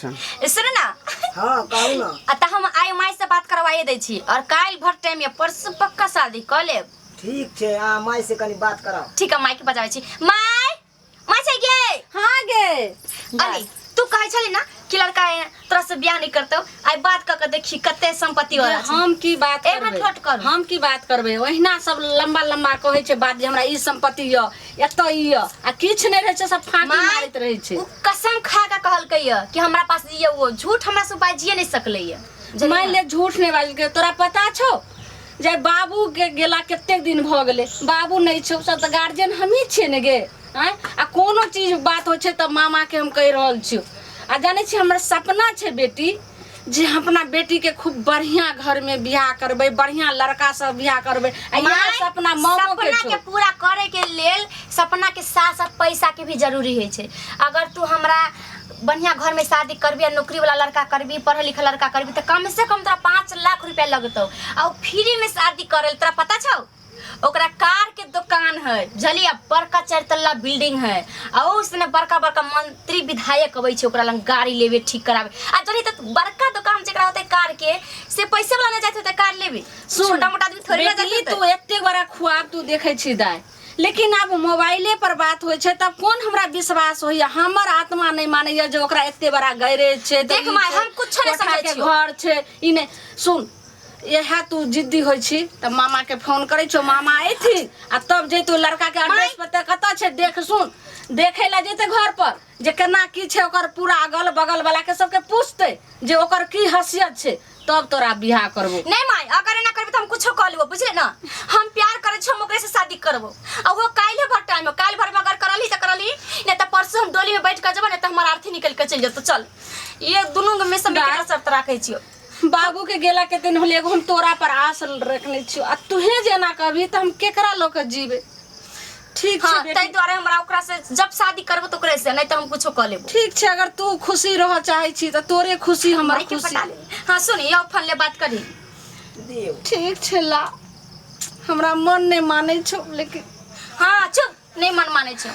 सुनू ना। हाँ, कहू ना। आ तऽ हम आइ माय से बात करवाइए दै छी और काल्हि भर टाइम या परसू पक्का शादी कऽ लेब। ठीक छै, अहाँ माय से कनी बात कराउ। ठीक है, माय के बजाबै छी। माय, माय छै गे? हाँ गे। अली, तू कहै छली ना कि लड़का तोरा से बियाह नहीं करतौ, आइ बात कऽ के देखी कते संपत्ति वाला छै। हम की बात एक मिनट करबै? ठोट करू। हम की बात करबै? ओहिना सब लंबा लंबा कहै छै बात जे हमरा ई संपत्ति यऽ, एतऽ ई यऽ, आ किछु नहि रहै छै, सब फाँकी माय, मारैत रहै छै। उ कसम खा के कहलकै यऽ कि हमरा पास ई यऽ, वो झूठ हमरा से बाजिए नहीं सकलै यऽ। बुझलियै? मान ले झूठ नहि बाजलकै, तोरा पता छौ जे बाबू के गेला कतेक दिन भऽ गेलै, बाबू नहि छौ, सब तऽ गार्जियन हमही छियै ने गे। आँय, आ कोनो चीज बात होइ छै तऽ मामाके हम कहि रहल छियौ। आ जानै छी, हमर सपना छै बेटी जे हम अपना बेटीके खूब बढ़िआँ घरमे बियाह करबै, बढ़िआँ लड़कासँ बियाह करबै, आ इएह माय, सपना मामोके सपना छौ। के पूरा करे के लेल सपना के साथ साथ पैसा के भी जरूरी होइ छै। अगर तू हमरा बढ़िया घर में शादी करबी आ नौकरी वाला लड़का करबी, पढ़ल लिखल लड़का करबी, तऽ कम से कम तोरा 5 लाख रुपया लगतौ। आ ओ फ्री में शादी करे, तोरा पता छौ, ओकरा कार के दुकान है, बुझलियै? आ बड़का चारि तल्ला बिल्डिंग है, आ उसने बड़का बड़का मंत्री विधायक अबै छै ओकरा लग गाड़ी लेबे, ठीक कराबे। आ जनी तऽ बड़का दुकान जेकरा होतै कार के, से पैसे वाला नहि जाइत होतै कार लेबे। सुन, छोटा मोटा आदमी थोड़े ना बेटी, जाइत तू होतै। एते बड़ा ख्वाब तू देखै छी दाय, लेकिन आब मोबाइले पर बात होइ छै तब कोन हमरा विश्वास होइया? हमर आत्मा नहि मानैया जे ओकरा एते बड़ा गैरेज छै। तऽ देख ई माय, छै, हम कुछो नहि कोठा समझै के छियौ। घर छै ई नहि। सुन, इएह तू जिद्दी होइ छी तऽ मामा के फोन करै छौ, मामा अयथिन आ तब जैतौ लड़का के एड्रेस पर तऽ कतऽ छै देख सुन, देखै लए जेतै घर पर जे केना की छै ओकर, पूरा अगल बगल वाला के सबके पूछतै जे ओकर की हैसियत छै, तब तोरा बियाह करबो। नहीं माय, अगर एना करबी तऽ हम कुछो कऽ लेबो, बुझले ना? हम प्यार करै छी, हम ओकरे से शादी करबो, आ वो काल्हि भर टाइम है, काल्हि भर में अगर करलही तऽ करलही, नहीं तऽ परसू हम डोली में बैठ के जेबो, नहीं तऽ हमर आरती निकल के चलि जेतौ। चल, ये दुनू में से दाय। केकरा शर्त राखै छियौ? बाबू के गेला के दिन होले, एगो हम तोरा पर आस रखने छियो, आ तुहे जेना कहबी तऽ हम केकरा लऽ के जीबे? ठीक छै हाँ, बेटी। ताहि दुआरे हमरा ओकरा से जब शादी करबो तऽ ओकरे से, नहीं तऽ हम कुछो कऽ लेबो। ठीक छै, अगर तू खुशी रह चाहे छी तऽ तोरे खुशी हमर माय के खुशी। पटा ले। हाँ सुन, यो फोन ले बात करी। दियौ। ठीक छै, ला, हमरा मन नहि मानै छौ लेकिन। हाँ चुप, नहीं मन मानै छौ।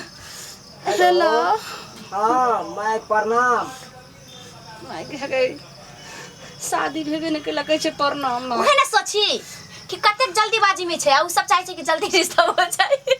हेलो। हाँ माय, प्रणाम। माय के गई, शादी भेबे नहि केलक, कहै छै प्रणाम माँ। उहे ने सोची कि कतेक जल्दीबाजी में छै, आ उ सब चाहे छै कि जल्दी रिश्ता हो जाए।